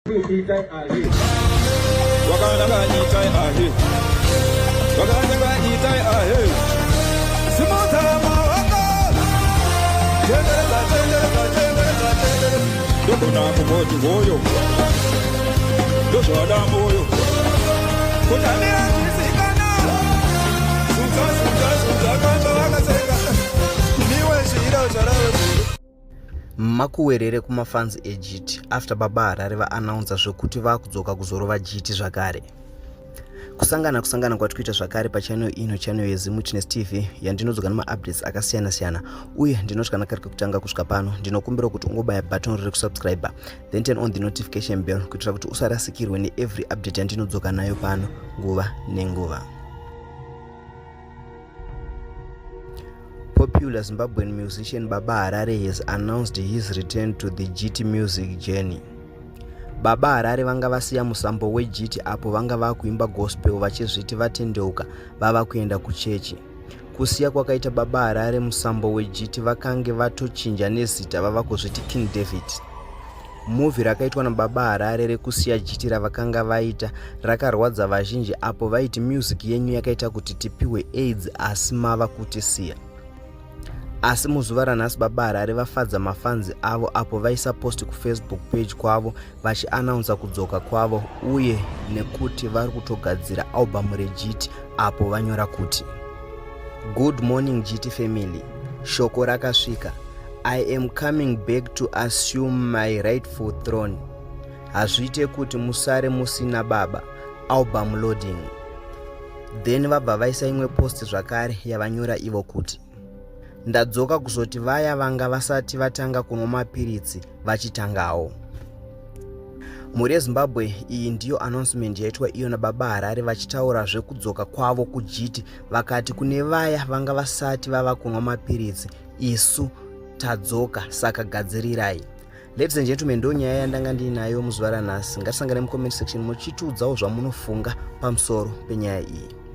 Ndogona kungoti hoyo ndozvada moyo kutamira chisikana zunza zunza zunza kamba vakaseka niwe zviro zvaravo Makuwerere kumafans eJiti after Baba Harare vaannouncer zvekuti vakudzoka kuzorova jiti zvakare. Kusangana kusangana kwatikuita zvakare pachannel ino, channel yeZimwitness TV yandinodzoka nemaupdates akasiyana siyana, uye ndinoti kana kari kekutanga kusvika pano ndinokumbira kuti ungobaya button riri kusubscribe then turn on the notification bell kuitira kuti usarasikirwe neevery update yandinodzoka nayo pano nguva nenguva. Popular Zimbabwean musician Baba Harare has announced his return to the GT music journey. Baba Harare vanga vasiya musambo weGT apo vanga vakuimba gospel vachizviti vatendeuka vava kuenda kuchechi. Kusiya kwakaita Baba Harare musambo weGT vakange vatochinja nezita vava kuzviti King David. Movie rakaitwa naBaba Harare rekusiya jiti ravakanga vaita rakarwadza vazhinji apo vaiti music yenyu yakaita kuti tipiwe aids asi mava kutisiya. Asi muzuva ranhasi Baba Harare vafadza mafanzi avo apo vaisa post kuFacebook page kwavo vachianaunsa kudzoka kwavo uye nekuti vari kutogadzira album rejiti apo vanyora kuti Good morning GT family, shoko rakasvika. I am coming back to assume my rightful throne. Hazviite kuti musare musina baba. Album loading. Then vabva vaisa imwe post zvakare yavanyora ivo kuti ndadzoka kuzoti vaya vanga vasati vatanga kunwa mapiritsi vachitangawo. Mhuri yeZimbabwe, iyi ndiyo announcement yaitwa iyo naBaba Harare vachitaura zvekudzoka kwavo kuJiti, vakati kune vaya vanga vasati vava kunwa mapiritsi, isu tadzoka saka gadzirirai. Ladies and gentlemen, ndo nyaya yandanga ndiinayo muzuva ranhasi. Ngatisangane mucomment section muchitiudzawo zvamunofunga pamusoro penyaya iyi.